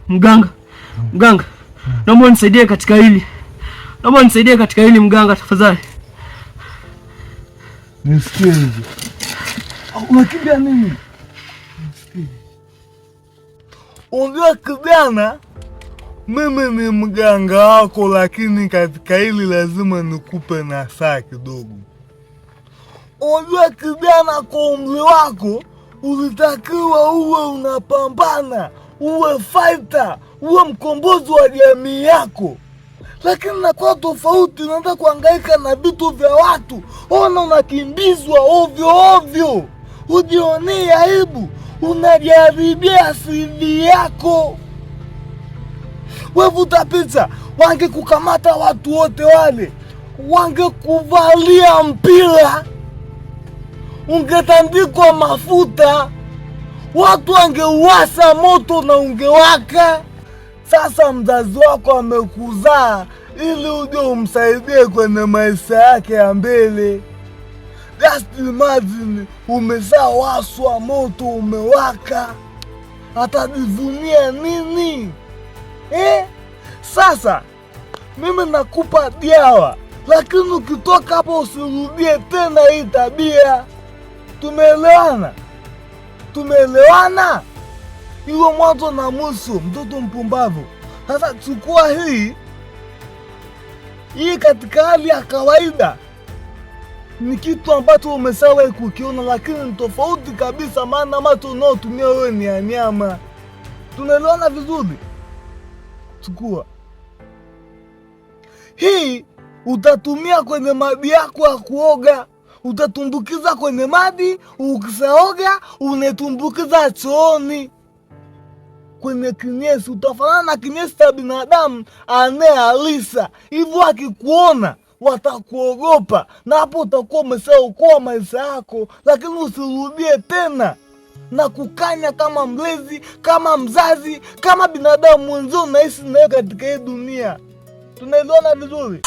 Mganga, mganga, naomba unisaidie katika hili, naomba unisaidie katika hili mganga, tafadhali. Nisikie hivi. Unakimbia nini? Unajua kijana, mimi ni mganga wako, lakini katika hili lazima nikupe nasaha kidogo. Unajua kijana, kwa umri wako ulitakiwa uwe unapambana, uwe fighter, uwe mkombozi wa jamii yako, lakini nakuwa tofauti, unaanza kuhangaika na vitu vya watu. Ona, unakimbizwa ovyo ovyo, hujionee aibu, unajaribia CV yako. Wevuta picha, wangekukamata watu wote wale, wangekuvalia mpira, ungetandikwa mafuta, watu wangeuwasha moto na ungewaka. Sasa mzazi wako amekuzaa ili uje umsaidie kwenye maisha yake ya mbele. Just imagine, umeshawashwa moto, umewaka, atajivunia nini eh? Sasa mimi nakupa dawa, lakini ukitoka hapo usirudie tena hii tabia. Tumeelewana? Tumeelewana? Iwe mwanzo na mwisho, mtoto mpumbavu. Sasa chukua hii hii katika hali ya kawaida, ni kitu ambacho umeshawahi kukiona, lakini ni tofauti kabisa, maana macho unaotumia wewe ni ya nyama. Tunaelewana vizuri? Chukua hii, utatumia kwenye maji yako ya kuoga, utatumbukiza kwenye maji, ukishaoga unetumbukiza chooni kwenye kinyesi, utafanana na kinyesi cha binadamu anayealisa hivyo. Akikuona watakuogopa, na hapo utakuwa umeshaokoa maisha yako, lakini usirudie tena na kukanya kama mlezi, kama mzazi, kama binadamu mwenzio unaishi nayo katika hii dunia. Tunaelewana vizuri?